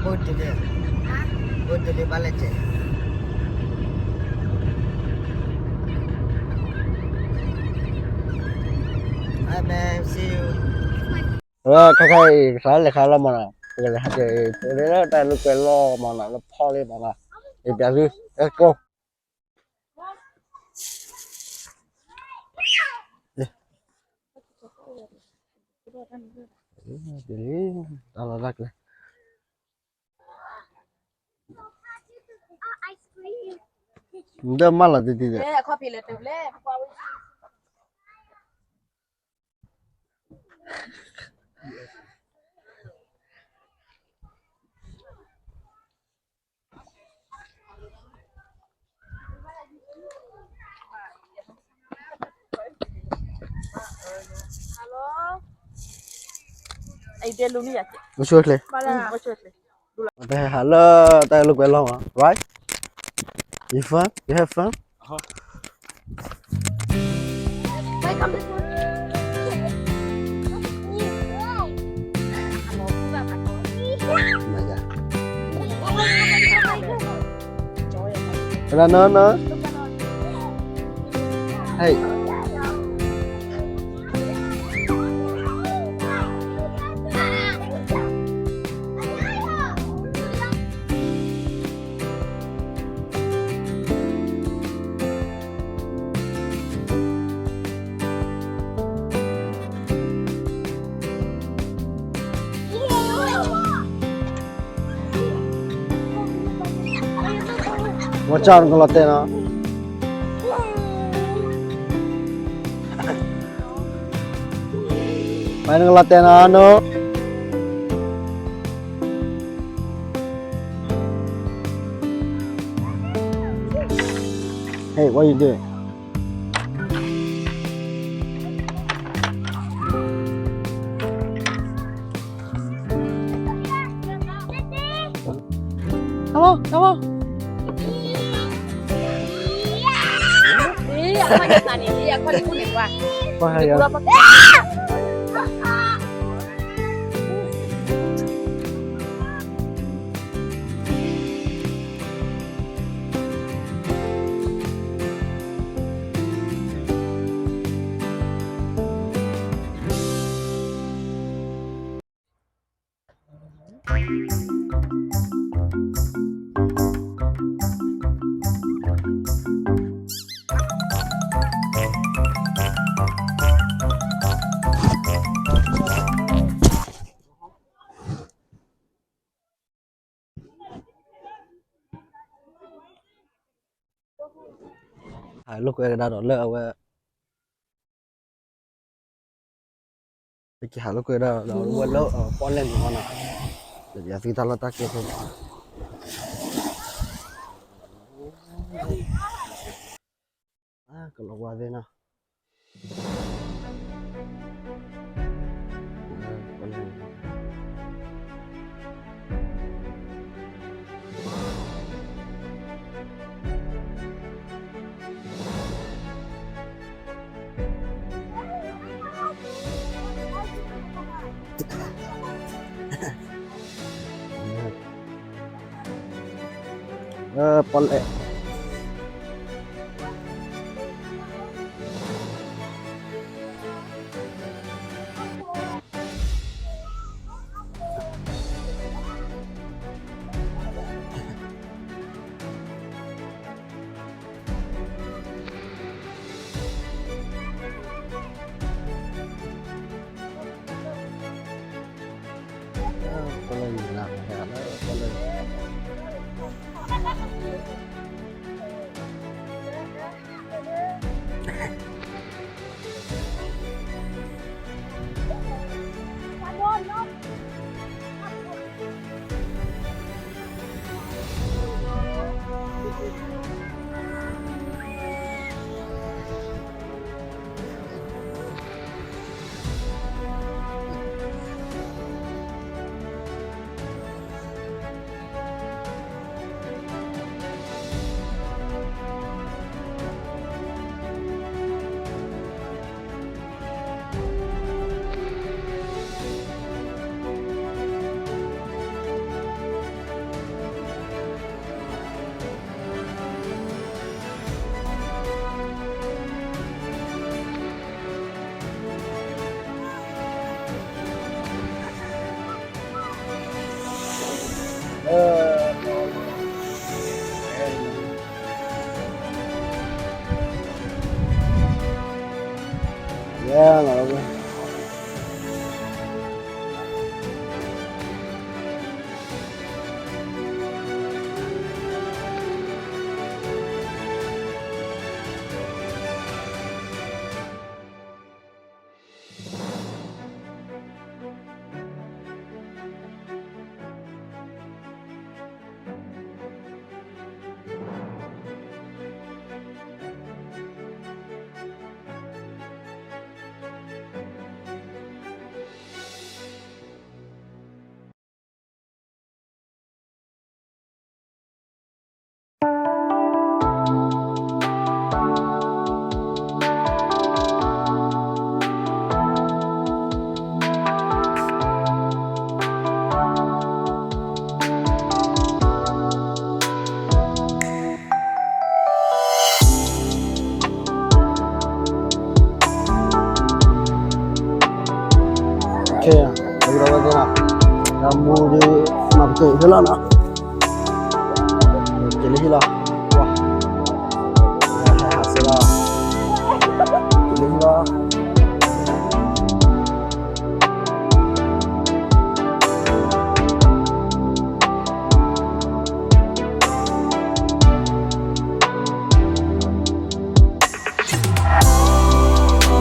အိၣ်တုၤလံ, အိၣ်တုၤလံဘၣ်လဲၣ်ကဲ, bye man, see you. ခဲခါအံၤ ကစးလဲၤခါလီၤမးနီၤ, ပကလဲၤဟးက့ၤ လၢတၢ်လိာ်ကွဲလီၢ်မးနီၤ, လၢဖီလံမးနီၤ, ယပျးသု, let's go. တၢ်လီၢ်တၢ်ကျဲ, နဒၢမၢလီၤတံၢ်တံၢ်ဒီး အိၣ်ဆူၣ်အိၣ်ချ့, ပဟဲဟးလၢတၢ်လိာ်ကွဲလီၢ်မး, right? You fun? You have fun? Hold on, no, no. Hey. မ့ၢ်ကၠီနကလီၤတဲာ်နီၤ, မ့ၢ်နကလီၤတဲာ်နီၤ, no. Hey, what you doing? ဟးလိာ်ကွဲကဒါဒီးလၢအဝဲ, ပကဟးလိာ်ကွဲကဒါဒီးဝဲလၢပီၣ်လဲၣ်န့ၣ်မးနီၤ, ဒီးယသံတၢ်လီၢ်တၢ်ကျဲဖဲန့ၣ်, ကလီၤဝါသ့ၣ်နီၤ. Yeah, Okay, ဒီးဝဲသ့ၣ်လီၤ, ဒီးမူဒီး မၤပက့ၤဟ့ၣ်လီၤနီၤ, က့ၤလၢဟံၣ်လီၤ.